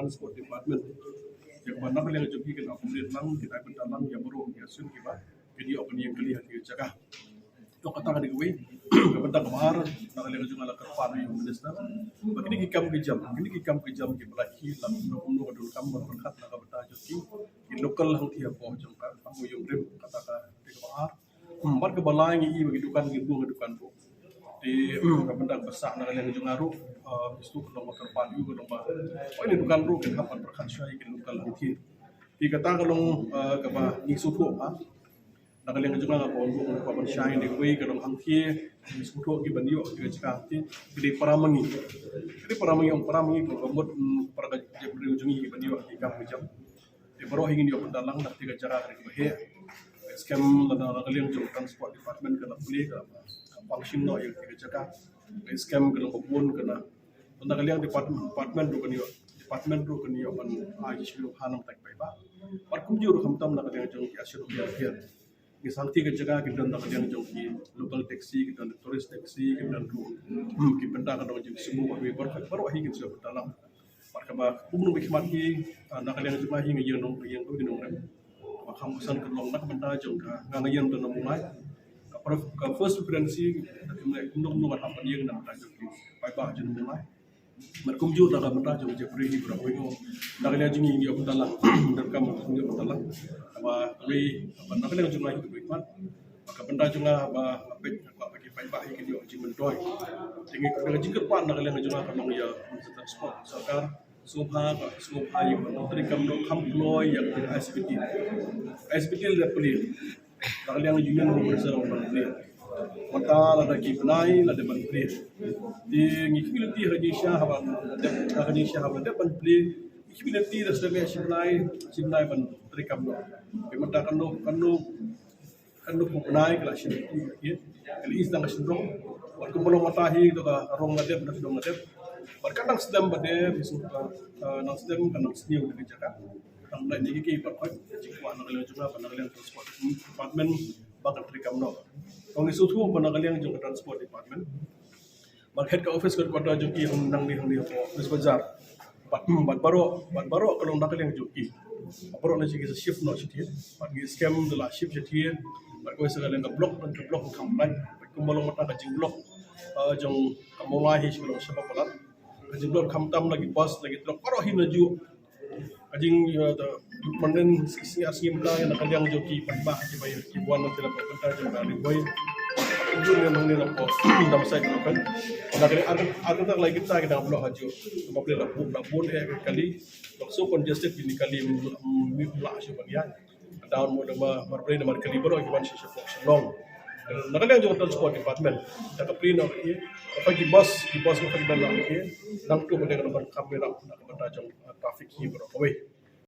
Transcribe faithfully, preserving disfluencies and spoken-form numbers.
Transport Department. Ïa kaba na ka liang jong ki kin accommodate lang, kin ai bynta lang ïa baroh ki student kiba kin ïoh ban ïeng kali ha ki jaka. To kata ka dei kawei ka bynta kaba ar na ka liang jong nga la kyrpad ïa u minister ba kine ki kam ki jam, kine ki kam ki jam kiba la khie la kumno kumno ka donkam ban pyrkhat na ka bynta jong ki, ki local hangthie hapoh jong ka, hapoh ïing rim, kata ka dei kaba ar. Hmm, bad kaba lai ngi i ba ki dukan ki buh ki dukan ruh. Te hmm, ka bynta kaba sah na ka liang jong nga ruh, ah, isu ka long ba kyrpad ïa u ka long ba, oh, ine dukan ruh kin hap ban pyrkhat shwa ïa ki local hangthie. Te kata ka long, ah, kaba ngi sngewthuh, ah, na ka liang jong nga ka long ba ban shai ïa kawei ka long hangthie ngi sngewthuh ki ban ïoh ki jaka hangthie ki dei para ma ngi. Ki dei para ma ngi, ong para ma ngi ka mut, hmm, para ka jaitbynriew jong ngi ki ban ïoh ki kam ki jam. Te baroh hi ngin ïoh bynta lang da kata ka jaka ka dei kaba heh. Ka skhem lada na ka liang jong Transport Department ka la plie ka function noh ïa ka jaka. Ka skhem ka long ba bun ka na, na ka liang department, department ruh kan ïoh, department ruh kan ïoh ban ai shuh ha nam tak pai ba. Bad kumjuh ruh khamtam na ka liang jong ki ashiru biar biar. Ngi sangti ka jaka ki don na ka liang jong ki local taxi, ki don tourist taxi, ki don ruh, hmm, ki bynta ka dong jong ki sumu ba wi baroh, baroh hi kin shuh bynta lang. Bad kaba kumno ba khmat ki, ah, na ka liang jong nga hi nga ïeng nong, nga ïeng nong, nong rem. Ba kham san ka long na ka bynta jong ka, nga nga ïeng to na Mawlai. Ka pre-, ka first preference ka kumno kumno ban hap ban ïeng na ka bynta jong ki paidbah jong Mawlai. Bad kumjuh na ka bynta jong ki jaitbynriew hi baroh kawei. Na ka liang jong ngi ngi ïoh bynta lang, donkam ngi ïoh bynta lang. Kaba kawei, kaba na ka liang jong nga hi kaba khmat. Ka bynta jong nga ba nga peit nga kwah ba ki paidbah hi kin ïoh jingmyntoi. Te ngi ka jingkyrpad na ka liang jong nga ka long ïa Minister Transport, sorkar sngewbha, sngewbha ïa ban treikam noh kham kloi ïa ka I S B T. I S B T la plie. Na ka liang Union Home Minister ban plie. Mynta lada ki bnai lada ban plie. Te ngi ki lynti ha ka jingshisha haba dep, ha ka jingshisha haba dep ban plie. Ngi ki lynti da sdang ïa shi bnai, shi bnai ban treikam noh. Te mynta kan noh, kan noh kan dei kum bnai ka la shim, ka la is dang ka shim rong. Bad kumba long mynta hi to ka rong la dep, ka dong la dep. Bad ka dang slem bad dep, ka, ah, dang slem, ka dang sniew da ka jaka. Dang dei ni ki ki bad ka jingkwah na ka liang jong nga bad na ka liang Transport Department ba kan treikam noh. Ka ngi sngewthuh ba na ka liang jong ka Transport Department. Bad head ka office ka headquarter jong ki hangne, hangne hapoh Office Bazar. Bad, hmm, bad baroh, bad baroh ka long na ka liang jong ki. Bad baroh na jong ki sa shift noh shatei. Bad ngi skhem da la shift shatei. Bad kawei sa ka liang ka block, ka block kham lai. Bad kumba long mynta ka jingblock, ah, jong ka Mawlai hi sha ka long sha ba palat. Ka jingblock khamtam la ki bus, la ki truck, baroh hi najuh. Ka jing, eh, da, mynta sngi, sngi, sngi mynta na ka liang jong ki paidbah kiba, ki wan na ka liang mynta jong ka Ri Bhoi. Jong ngi nang ni la pos dam sai ka kan. Na ka liang ar, ar ka la kita ki dang block ha ju. Ba plie la bun, la bun eh kali. Ba so congested ki ni kali, mm, mi la shu ban ïa. Down mo da ma, mar plie da mar kali baroh ki wan shisha pok shalong. Na ka liang jong Transport Department. Da ka plie na ki, ba ki bus, ki bus ba ki ban la ki. Nang tu ba da ka ban kam ïa na ka bynta jong, eh, traffic hi baroh kawei.